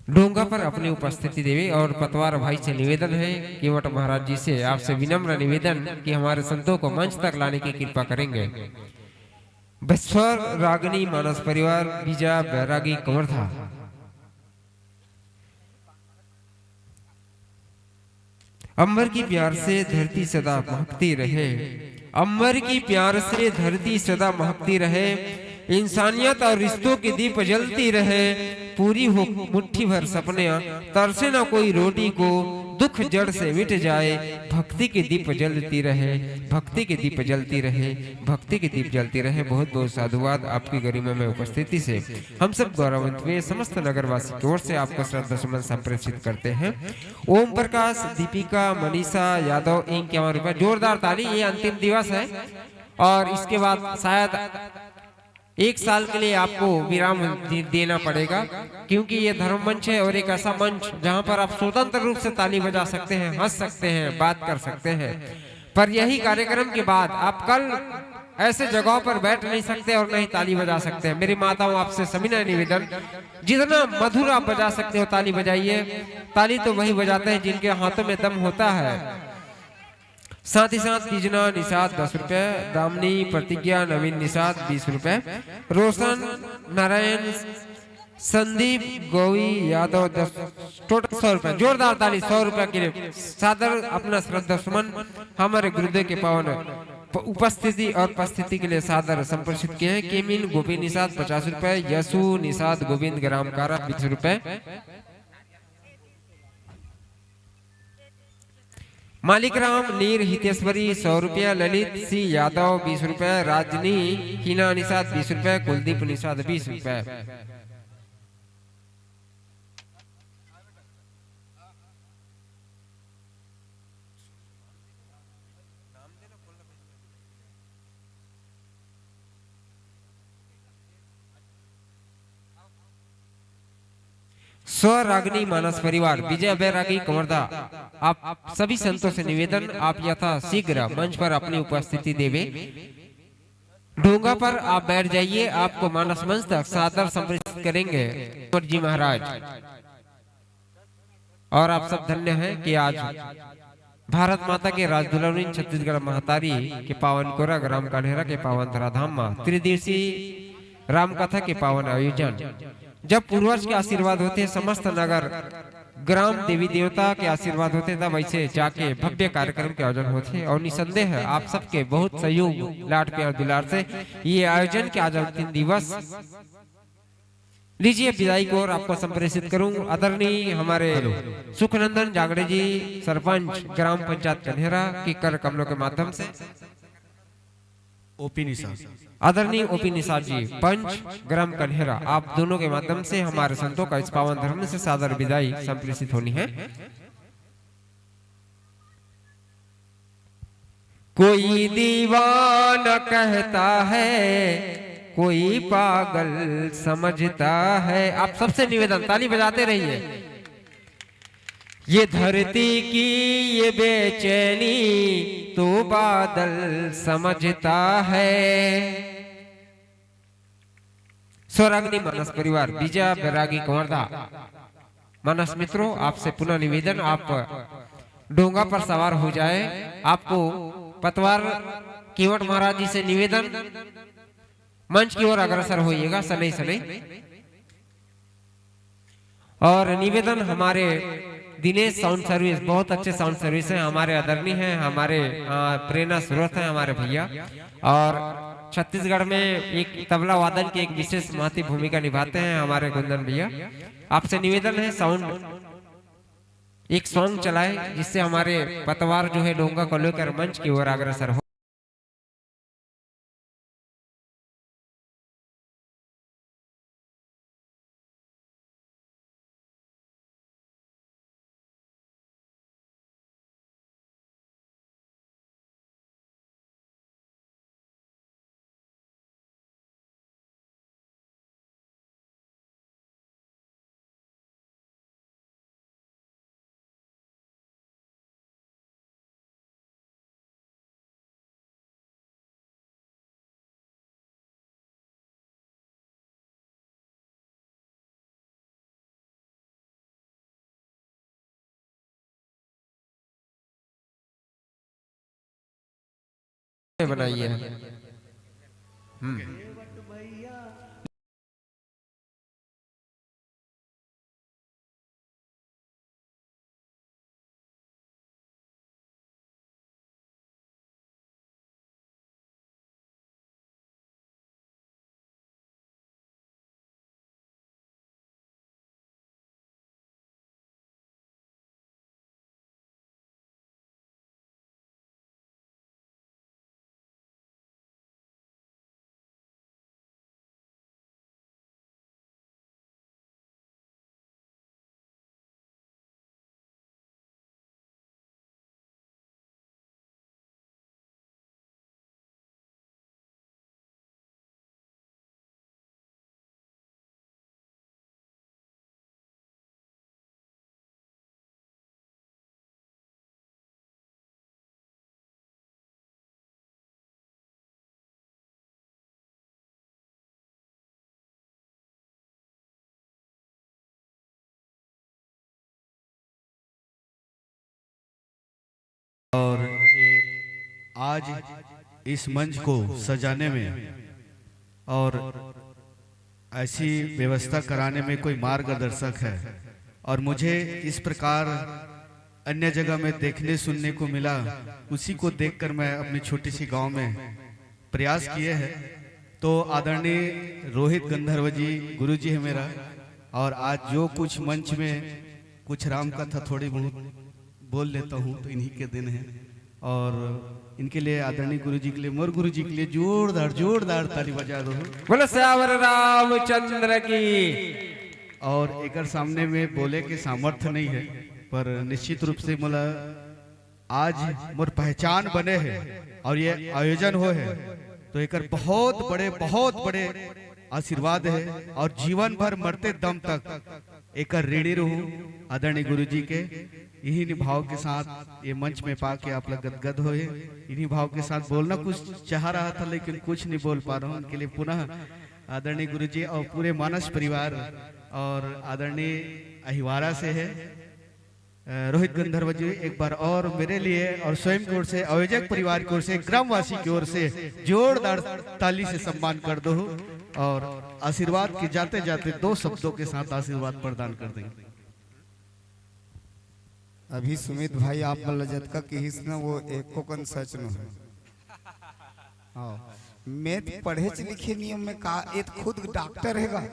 डोंगा पर अपनी उपस्थिति देवे और पतवार भाई से निवेदन है, केवट महाराज जी से आपसे विनम्र निवेदन कि हमारे संतों को मंच तक लाने की कृपा करेंगे। स्वर रागनी मानस परिवार बीजा बैरागी कवर्धा। अंबर की प्यार से धरती सदा महकती रहे, अंबर की प्यार से धरती सदा महकती रहे, इंसानियत और रिश्तों की दीप जलती रहे, पूरी हो मुट्ठी भर सपने, तरसे ना कोई रोटी को, दुख जड़ से मिट जाए, भक्ति की दीप जलती रहे, भक्ति की दीप जलती रहे, भक्ति की दीप जलती रहे। बहुत बहुत साधुवाद आपकी गरिमा में उपस्थिति से। हम सब गौरवान्वित हुए, समस्त नगरवासी की ओर से आपको श्रद्धा सुमन संप्रेषित करते हैं। ओम प्रकाश, दीपिका, मनीषा यादव, इक्यावन रुपए, जोरदार ताली। ये अंतिम दिवस है और इसके बाद शायद एक साल के लिए आपको विराम दे-, देना पड़ेगा, क्योंकि ये धर्म मंच है और एक ऐसा मंच जहां पर आप स्वतंत्र रूप से ताली बजा सकते हैं, हंस सकते हैं, बात कर सकते हैं। पर यही कार्यक्रम के बाद आप कल ऐसे जगहों पर बैठ नहीं सकते और नहीं ताली बजा सकते हैं। मेरी माताओं, आपसे सविनय निवेदन, जितना मधुर आप बजा सकते हो ताली बजाइए। ताली तो वही बजाते हैं जिनके हाथों में दम होता है। साथ ही साथ तीजना निषाद दस रुपए, दामिनी प्रतिज्ञा नवीन निषाद बीस रुपए, रोशन नारायण संदीप गोवी यादव दस, टोटल सौ रुपए। जोरदार ताली सौ रुपए के लिए। सादर अपना श्रद्धा सुमन हमारे गुरुदेव के पावन प-, उपस्थिति और उपस्थिति के लिए सादर संप्रेषित किए हैं। केमिन गोपी निषाद पचास रुपए, यसु निषाद गोविंद ग्राम कारा बीस रुपए, मालिक राम नीर हितेश्वरी सौ रुपया, ललित सिंह यादव बीस रुपया, राजनी हिना निषाद बीस रुपया, कुलदीप निषाद बीस रुपया। स्व रागनी मानस परिवार, विजय बैरागी कवर्धा, आप सभी संतों से निवेदन, आप यथा शीघ्र मंच पर अपनी उपस्थिति देवे। ढोंगा पर आप बैठ जाइए, आपको मानस मंच तक सादर संप्रेषित करेंगे कुंवर जी महाराज। और आप सब धन्य हैं कि आज भारत माता के राजदुलारिन छत्तीसगढ़ महतारी के पावन कोरा ग्राम कान्हेरा के पावन धराधाम मा त्रिदिवसीय राम कथा के पावन आयोजन। जब पूर्वज के आशीर्वाद होथे, समस्त नगर ग्राम देवी देवता के आशीर्वाद होथे, तब ऐसे जाके भव्य कार्यक्रम के आयोजन होथे। और निसंदेह आप सबके बहुत सहयोग, लाड, प्यार, दुलार से ये आयोजन के आज अंतिम दिवस। लीजिए, विदाई की ओर आपको संप्रेषित करूं आदरणीय हमारे सुखनंदन जांगड़े जी, सरपंच ग्राम पंचायत कन्हेरा, के कर कमलों के माध्यम से। ओपी निषाद। आदरणीय ओपी निषाद जी, पंच ग्राम कन्हेरा, आप दोनों के माध्यम से हमारे संतों का इस पावन धर्म से सादर विदाई संप्रेषित होनी है। कोई दीवाना कहता है, कोई पागल समझता है। आप सबसे निवेदन, ताली बजाते रहिए। ये धरती की ये बेचैनी तो बादल समझता है। स्वराग्नि मानस परिवार, बीजा बैरागी कुंवरदा। मानस मित्रों, आपसे पुनः निवेदन, आप डोंगा पर सवार हो जाए। आपको पतवार केवट महाराज जी से निवेदन, मंच की ओर अग्रसर होइएगा सनई सनई। और निवेदन, हमारे दिनेश साउंड सर्विस, बहुत अच्छे साउंड सर्विस हैं, हमारे आदरणीय हैं, हमारे, आ, प्रेरणा स्रोत हैं हमारे भैया। और छत्तीसगढ़ में एक तबला वादन की एक विशेष महती भूमिका निभाते हैं हमारे कुंदन भैया। आपसे निवेदन है, साउंड एक सॉन्ग चलाए, जिससे हमारे पतवार जो है डोंगा को लेकर मंच की ओर अग्रसर हो। बनाई है। हम्म। और आज इस मंच को सजाने में और ऐसी व्यवस्था कराने में कोई मार्गदर्शक है, और मुझे इस प्रकार अन्य जगह में देखने सुनने को मिला, उसी को देखकर मैं अपने छोटे से गांव में प्रयास किए हैं। तो आदरणीय रोहित गंधर्व जी, गुरु जी है मेरा, और आज जो कुछ मंच में कुछ राम कथा थोड़ी बहुत बोल लेता हूँ, तो इन्हीं के दिन है। और इनके लिए, आदरणीय गुरु जी के लिए, मोर गुरु जी के लिए जोरदार, जोरदार ताली बजा दो। बोलो सियावर रामचंद्र की। और एकर सामने में बोले के सामर्थ्य नहीं है, पर निश्चित रूप से मोला आज मोर पहचान बने है और ये आयोजन हो है, तो एकर बहुत बड़े, बहुत बड़े आशीर्वाद है, और जीवन भर मरते दम तक एकर ऋणी रहूं। आदरणीय गुरु जी के इही भाव के साथ ये मंच में पाके आप लोग गदगद होए। इही भाव के साथ बोलना कुछ चाह रहा था, लेकिन कुछ नहीं बोल पा रहा हूँ। उनके लिए पुनः आदरणीय गुरु जी और पूरे मानस परिवार और आदरणीय अहिवारा से है, अ, रोहित गंधर्व जी, एक बार और मेरे लिए और स्वयं की ओर से, आयोजक परिवार की ओर से, ग्रामवासी की ओर से जोरदार ताली से सम्मान कर दो और आशीर्वाद के जाते जाते दो शब्दों के साथ आशीर्वाद प्रदान कर देंगे। अभी सुमित भाई आप मन ल जतका किहिस न, वो एको कन सच नोहे। हाँ, मैं तो पढ़ेच लिखे नियम में का, ये तो खुद डॉक्टर हे गा।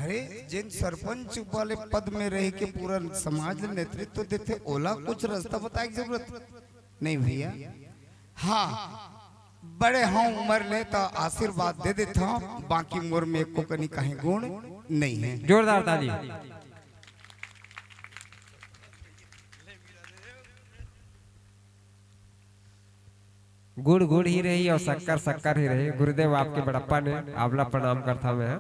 अरे, जेन सरपंच वाले पद में रह के पूरा समाज ल नेतृत्व देथे, ओला कुछ रास्ता बताए के जरूरत नहीं भैया। हाँ, बड़े हव उम्र ले त आशीर्वाद दे देथव, बाकी मोर में एको कनी कहीं गुण नहीं है। जोरदार ताली। गुड़ गुड़ ही रही और शक्कर शक्कर ही रही। गुरुदेव आपके बड़प्पा ने आपला प्रणाम करता मैं,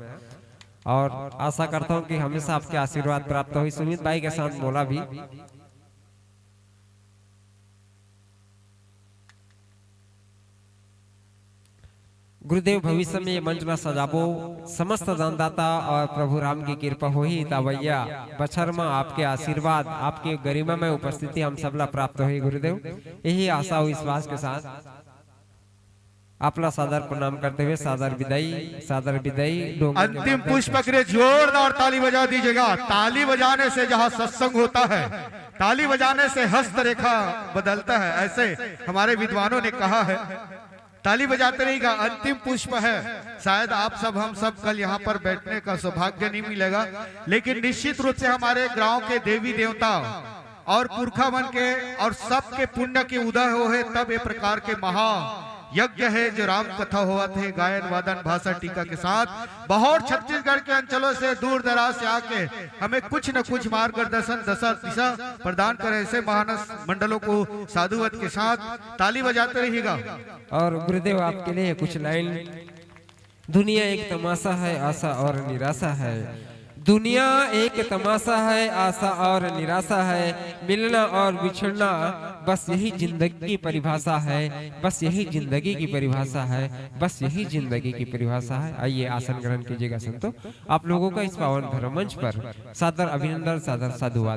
और आशा करता हूँ कि हमेशा आपके आशीर्वाद प्राप्त होही सुमित भाई के साथ मोला भी। गुरुदेव, भविष्य में ये मंच ला सजाबो, समस्त दानदाता और प्रभु राम की कृपा होही, त अवइया बछर म आपके आशीर्वाद, आपके गरिमामय उपस्थिति हम सबला प्राप्त होही गुरुदेव। यही आशा और विश्वास के साथ आपला सादर प्रणाम करते हुए सादर विदाई, सादर विदाई। डोंगर के अंतिम माध्यम पुष्प के लिए जोरदार ताली बजा दीजिएगा। ताली बजाने से जहाँ सत्संग होता है, ताली बजाने से हस्तरेखा बदलता है, ऐसे हमारे विद्वानों ने कहा है। ताली बजाते रहिएगा। अंतिम पुष्प है, शायद आप सब, हम सब कल यहाँ पर बैठने का सौभाग्य नहीं मिलेगा, लेकिन निश्चित रूप से हमारे गांव के देवी देवता और पुरखा मन के और सबके पुण्य के उदय होहे, तब ये प्रकार के महा यज्ञ हे जो राम कथा होवत हे, गायन वादन भाषण टीका के साथ। बहुत छत्तीसगढ़ के अंचलों से, दूर दराज से आके हमें कुछ न कुछ मार्गदर्शन, दशा दिशा प्रदान करे, ऐसे महानस मंडलों को साधुवत के साथ ताली बजाते रहिएगा। और गुरुदेव, आपके लिए कुछ लाइन। दुनिया एक तमाशा है, आशा और निराशा है। दुनिया एक तमाशा है, आशा और निराशा है। मिलना और बिछड़ना, बस यही जिंदगी की परिभाषा है, बस यही जिंदगी की परिभाषा है, बस यही जिंदगी की परिभाषा है। आइए, आसन ग्रहण कीजिएगा संतो। आप लोगों का इस पावन धर्म मंच पर सादर अभिनंदन, सादर साधुवाद।